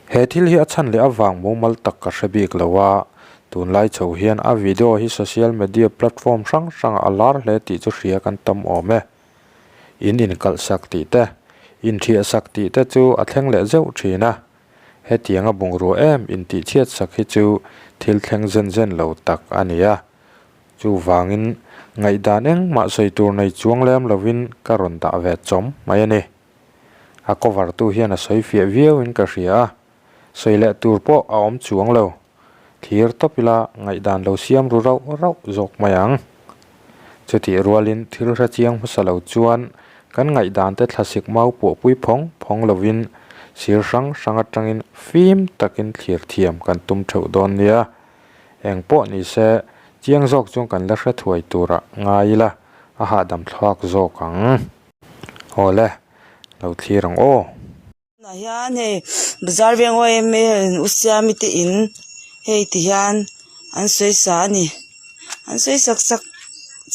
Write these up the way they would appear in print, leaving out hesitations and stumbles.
He thil hi a chhan leh avang mumal tak ka hre bik lo a, tunlai chho hian a video hi social media platform hrang hrangah a lar hle tih chu hria kan tam awm e. In inkalh sak tih te, inthiah sak tih te chu a thleng leh zeuh thin a. Hetianga bungrua em intihchhiat sak hi chu thil thleng zen zen lo tak a ni a. Chuvangin ngaihdan engmah sawi tur nei chuang lem lovin ka rawn dah ve chawm mai a ni. A cover tu hian a sawi fiah viau in ka hria a, sawi leh tur pawh a awm chuang lo. Thlir tawp ila ngaihdan lo siam ru rauh rauh zawk mai ang. Chutih rualin thil hre chiang hmasa lo chuan kan ngaihdan te thlasik mau puahpui phawng phawng lovin sir hrang hrang atangin fim takin thlir thiam kan tum theuh dawn nia. Eng pawh ni se chiang zawk chuan kan la hre thuai turah ngai ila a hahdam thluak zawk ang. Awle, lo thlir ang aw. Tunah hian hei bazar veng aw em em u siami te in hei ti hian an sawi sa a ni an sawi sak sak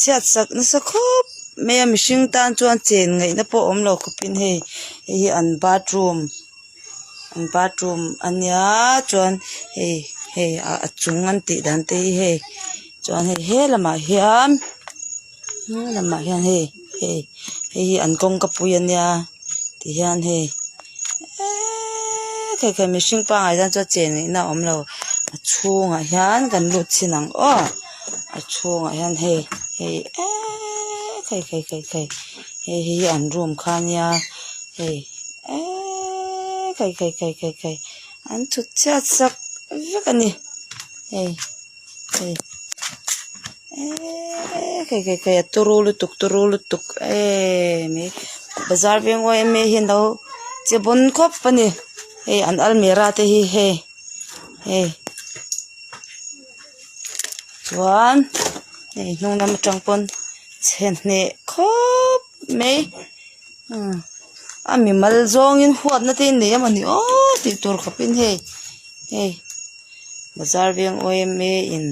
chhiat sak nasa khawp mai a mihring tan chuan chen ngaihna pawh awm lo khawpin hei hei hi an bathroom an bathroom a nia chuan hei hei a chung an tih dan te hi hei chuan hei he lamah hian. Hnung lamah hian hei hei hei hi an kawngka pui a nia ti hian hei eeee khai khai mihring pangai tan chuan chen ngaihna a awm lo a chhungah hian kan lut chhin ang aw a chhungah hian hei hei eeee khai khai khai khai hei hi an room kha a nia hei eeee khai khai khai khai khai an thut chhiat sak vek a ni hei. Hei eeee khei khei khei a turu lutuk turu lutuk eee mai bazar veng yma hi an lo che bawn khawp a ni hei an almira te hi hei hei chuan hei hnung lam atang pawn chhe hneh khawp mai umm a mimal zawngin huatna te in nei emawni aw tih tur khawpin hei hei. Bazar veng yma in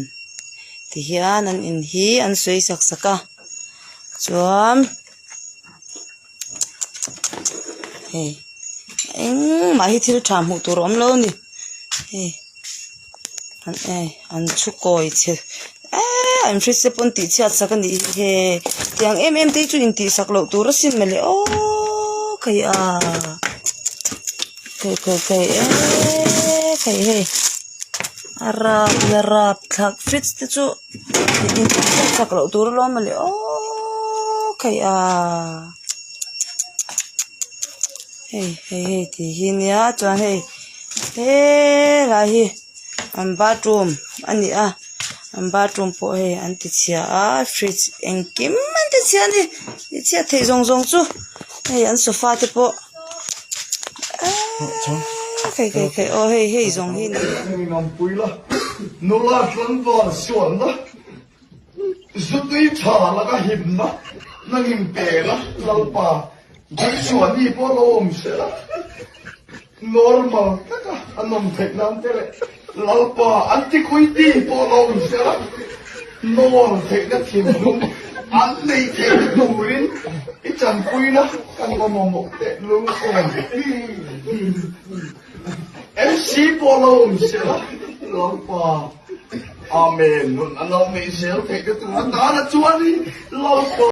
ti hian an in hi an sawi sak sak a chuan hei engmah hi thil tha hmuh tur a awm lo a ni hei an eh an chhu kawi chhe eee an hri se pawn tih chhiat sak a nih hi hei tiang em em te hi chu intih sak loh tur asin mawle aww kei a. Khei khei khei eee khei hei a rap la rap thlak fridge te chu chak loh tur alawm mawle aww khei a hei hei hei tih hi nia chuan hei helai hi an bathroom a ni a an bathroom pawh hei an ti chhia a fridge engkim an ti chhia a ni ti chhiat theih zawng zawng chu hei an sofa te pawh. Khei khei khei aw hei hei zawng hi ni Ngampui la, nula tlangval sualna, zutui tha laka himna nangin pe la, Lalpa, Joshua ni pawh lo awm se la, normal taka a nawm theih nan te leh Lalpa antiquity pawh lo awm se la, nawl theihna thinlung an nei theihna turin i chanpuina kan va mamawh teh lung em. MC pawh lo awm se la, Lalpa Amen nun a lo neih zel theihna tur atana chuanin Lalpa.